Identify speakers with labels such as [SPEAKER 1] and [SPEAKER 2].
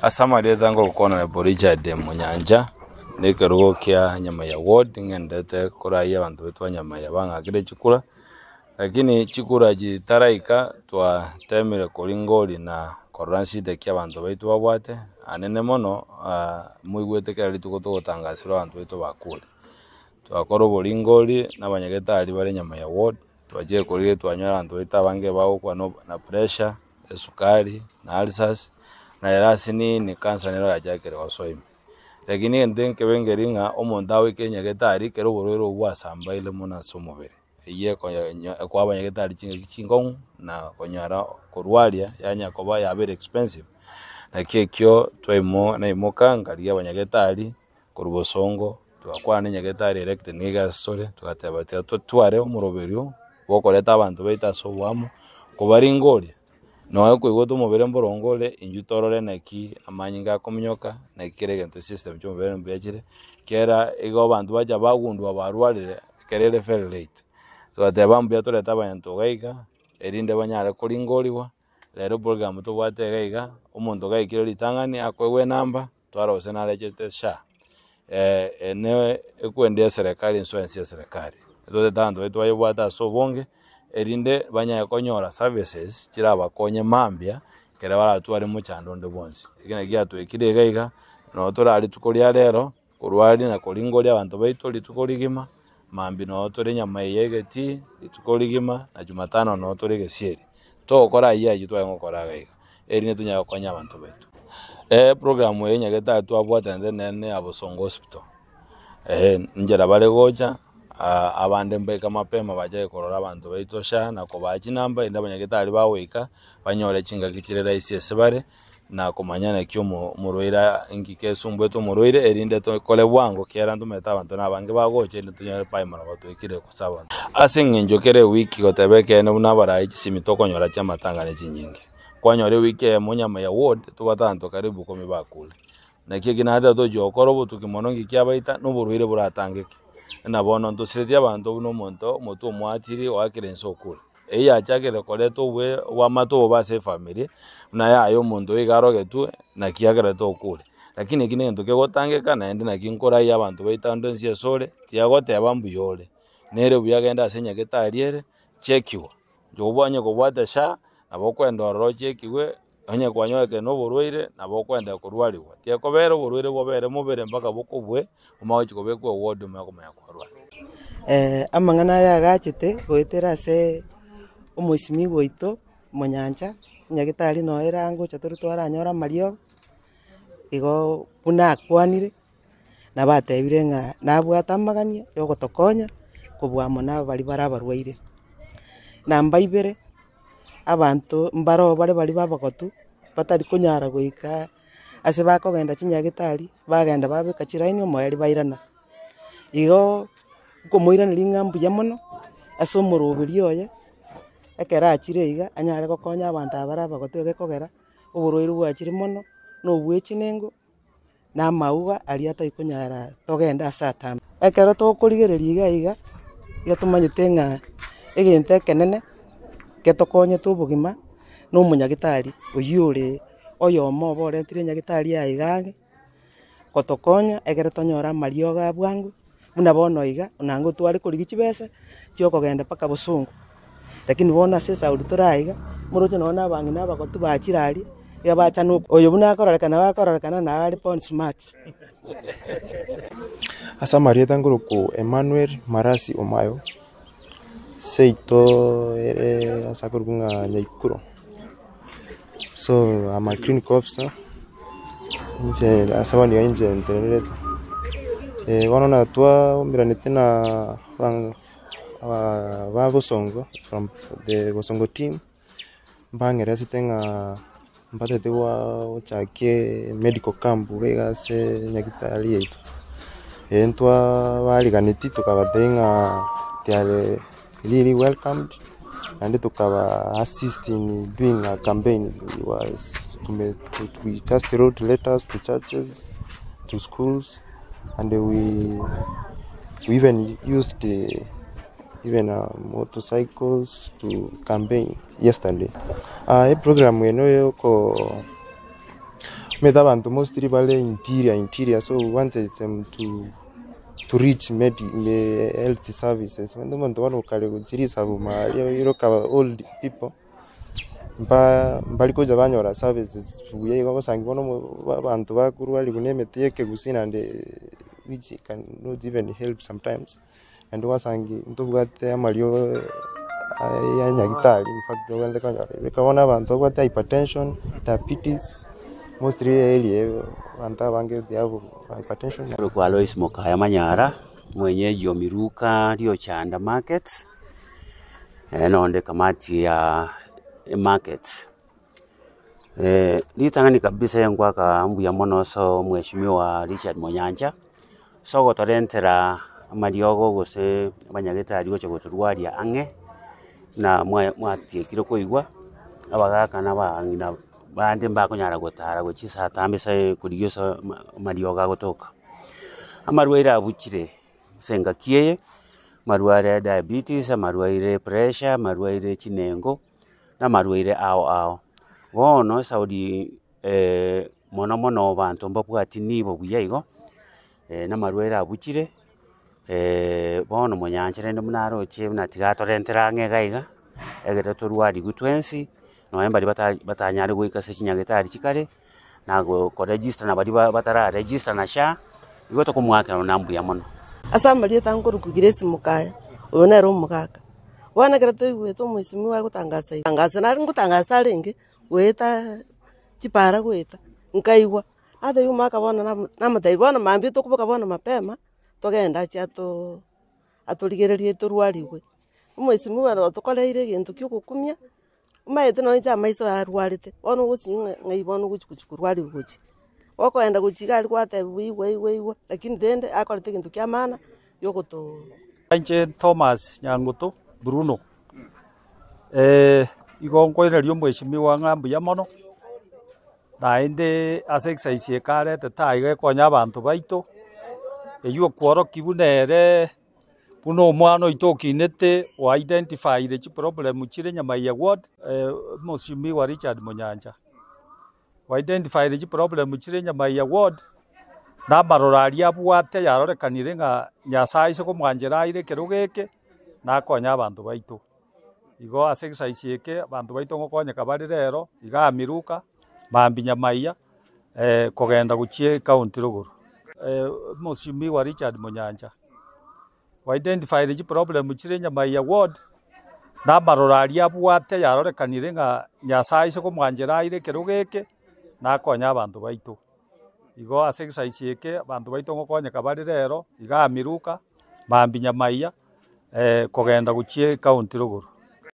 [SPEAKER 1] Ase amarieta ngokwana na Richard Monyancha, na ekerogo kia Nyamaiya ward, ng'endete korayia abanto baito ba Nyamaiya bang'akire chikura, lakini chikura chitaraika twatemire koringori na korora nshida ki abanto baito babwate, anene mono moigwete kera rituko togotangasera abanto baito bakure. Twakora oboringori na abanyagetari bare Nyamaiya ward, twachire korigia twanyora abanto baito abange bagokwa na pressure, esukari, na ulcers, na ere ase nini cancer nero yachakire gosoa ime. Lakini egento nkebe nkeri ng'a omonto agoika enyagetari ekero oborwaire obwo bwasambaire mono ase omobere, eywo ekoa abanyagetari chingaki chinkong'u na konyora korwaria yanya koba yabeire expensive. Naki ekio twaimo naimoka nkarigia abanyagetari korwa bosongo, togakwana na enyagetari erected nigo ase tore, togateba tiga totware omoroberio bwokoreta abanto baito ase oboamo, kobaringoria. Nonya koigwete omobere mboronge ore, intwe torore naki amanyinga akominyoka, naki kera egento esystem chia omobere mbuya chire, kera igo abanto bacha bagundua barwarire, ekero ere very late. Togateba mbuya torete abanto iga iga, erinde banyare koringorigwa, rero program tobwate iga iga, omonto gaikire ritang'ani akoegwa enamba, twara gose narechete SHA, ene ekwende ya eserekari insurance ya eserekari. Totagete abanto baito bayebwate ase obonge, erinde banyare konyora services chirabakonye mambia, ekero baratware mochando onde bwonsi. Eki nakio giatwekire iga iga, nabo torare rituko ria rero, korwa aria na koringoria abanto baito rituko rigima, mambia nabo tore enyama eye egetii rituko rigima, na jumatano nabo tore egesieri. Togokora ayio ayio tware gokora iga iga, erinde tonyare gokonya abanto baito. Eprogram eye nyagetari twabwatanete nere ne ya Bosongo Hospital, nchera bare gocha abande mbaika mapema bachake korora abanto baito SHA na kobaa chinamba erinde abanyagetari bagoika banyore chingaki chire rahisi ase bare, na komanya naki omorwaire inki kesumbwete omorwaire erinde tokore bwango ekiagera ntomanyete abanto na abange bagocha erinde tonyore time nabo twaikire gose abanto. Ase eng'encho kera ewiki goteba ekeene buna abarai chisimi tokonyora chiamatanga ne chinyinge. Kwanyora ewiki eyemo nyama ya ward tobwate abanto karibu ikomi bakure. Naki eki naende tochia gokora obotuki mono ng'iki kiabaita na oborwaire boratangeke. Buna bono ntosiretie abanto buna omonto omotwe omwatiri oakire inse okure. Eyio yachakire koreta obwe obwamate obobe ase efamiri, buna yaya omonto oyo iga arogetwe naki akerete okure. Lakini eki negento kegotangeka naende naki nkorayia abanto baito ande onsi ase ore, tiyagoteba mbuya ore, nere buya genda ase nyagetari ere, chekiwa. Inche onye kobwate SHA, nabo okoenda ororo ochekigwe, onye kwanyorekire na oborwaire, nabo okoenda korwarigwa. Tiekobera oborwaire bobere mobere mpaka bokobue, omanye gochia kobekwa eward omanye komanya kwarwarire.
[SPEAKER 2] Amang'ana aya agachete goetera ase omoisimigwa oito omonyancha, nyagetari noyo ere angocha tore twaranyora amariogo, igo buna akwanire, nabatebire ng'a nabwate amagania ya ogotokonya kobua amo na baria bare abarwaire. Namba ibere, abanto mbaro bare baria babagotu, batari konyara goika ase bakogenda chinyagetari, bagenda babeka chiraini omoerio bairana. Igo nkomoiraneria ng'a mbuya mono ase omoroberi oye, ekero achire iga anyare gokonya abanto aba bare abagotu egekogera, oborwaire bwachire mono, na obwechinengo. na amauga aria atari konyara togende ase atambe. Ekero tokorigereria iga iga, iga tomanyete ng'a egento ekenene getokonyete obogima na omonyagitari oywo ore oyomo obo oretire enyagitari yaye iga ang'e, gotokonya ekere tonyore amariogo a bwango, buna bono iga, nang'o tware korigia chibesa chiokogenda mpaka bosongo. Lakini bono ase esauri tore aiga, moroche nonye na abang'ina abagotu bachire aria, iga bacha na oyo buna akororekana bakororekana naye are born smart.
[SPEAKER 3] Ase amarieta nkorokwa Emmanuel Marasi Omayo, seito ere ase akorokwa ng'a Nyaikuro. So I'm a clinical officer, inche ase bono iga inche ntenenerete. Bono natwaumberanete na ba bosongo from the bosongo team, mbang'eresete ng'a mbatete gochakia medical camp iga iga ase nyagetari yaito. Ntwabariganeti tokabatebia ng'a they are really welcomed, naende tokaba assist in doing a campaign was we just wrote letters to churches, to schools. and we we even used the even motorcycles to campaign yesterday. Eprogram eye noyo Omanyete abanto mostly bare interior interior so we wanted them to to reach medi health services. Omanyete omonto bono okare gochia risabu maria oiroka old people, mba mbari gocha banyora services buya igo ogosangi bono abanto bakorwariwa na emete ya ekegusii naende which can not even help sometimes. Naende gwasangi ntobwate amariogo ya nyagetari in fact tobwenerete konyora rika bono abanto babwate hypertension, diabetes, mostly area eye abanto abange they have hypertension.
[SPEAKER 4] Korokwa Alois Mokaya Manyara, mwenyeji o Miruka Riochanda Market, nonde kamati ya emarket. Ritang'ani kabisa engwaka mbuya mono ase omweshimiwa Richard Monyancha, ase ogotorentera amariogo gose abanyagetari gocha gotorwaria ang'e, na mwatiekire koigwa, abagaka na abang'ina bande mbakonyara gotara gochia ase atambe ase korigia ase amariogo agotoka. Amarwaire abuchire ase engaki eye, amarwaire ya diabetes, amarwaire ya pressure, amarwaire ya chinengo. namarwaire ao ao. Bono esauri mono mono abanto mbabwati nibo buya igo, namarwaire abuchire, bono monyancha rende buna aroche buna tiga atorentere ang'e iga iga, egere torwariwu twensi, nonye mbaria bata batanyare goika ase chinyagetari chikare, na koregister na baria batara register na SHA, igo tokomoakera buna mbuya mono.
[SPEAKER 2] Ase amarieta nkorokwa Grace Mokaya, oyo nere omogaka. Bono ekero toigwete omoisimigwa agotangasa iga, tangasa nare ngotangasa arenge, goeta chipara goeta, nkaigwa, natebia omogaka bono namotebia bono mambia tokoboka bono mapema, togende achie atoo atorigererie torwarigwe. Omoisimigwa oro otokoreire egento kia ogokumia, Omanyete nonye inche amaiso aya arwarete, bono ogosinywa ng'a ng'ai bono ogochi gochi korwariwa gochia. Okoenda gochia iga aria gwatebiwa igwa igwa igwa, lakini rende akorete egento kia maana ya ogotoo.
[SPEAKER 5] Inche Thomas Nyanguto Bruno, igo nkoiraneria omweshimiwa ng'a mbuya mono, naende ase exercise eke aretete aiga ekonya abanto baito, eywo okworokia buna ere. Buna omwana oito okinete o identifyire chiproblem chire Nyamaiya ward, Mheshimiwa Richard Munyancha, o identifyire chiproblem chire Nyamaiya ward, na amaroro aria abwate yarorekanire ng'a Nyasaye aise komwanchera aire ekerogo eke, nakonye abanto baito. Igo ase egesaisi eke, abanto baito ngokonyeka bare rero, iga Miruka, mambia Nyamaiya, kogenda gochia ecounty rogoro. Mheshimiwa Richard Munyancha. O identified chiproblem chire Nyamaiya ward, na amaroro aria abwate yarorekanire ng'a Nyasaye aise komwanchera aire ekerogo eke, nakonye abanto baito. Igo ase egesaisi eke, abanto baito ngokonyeka bare rero, iga Miruka, mambia Nyamaiya, kogenda gochia ecounty rogoro.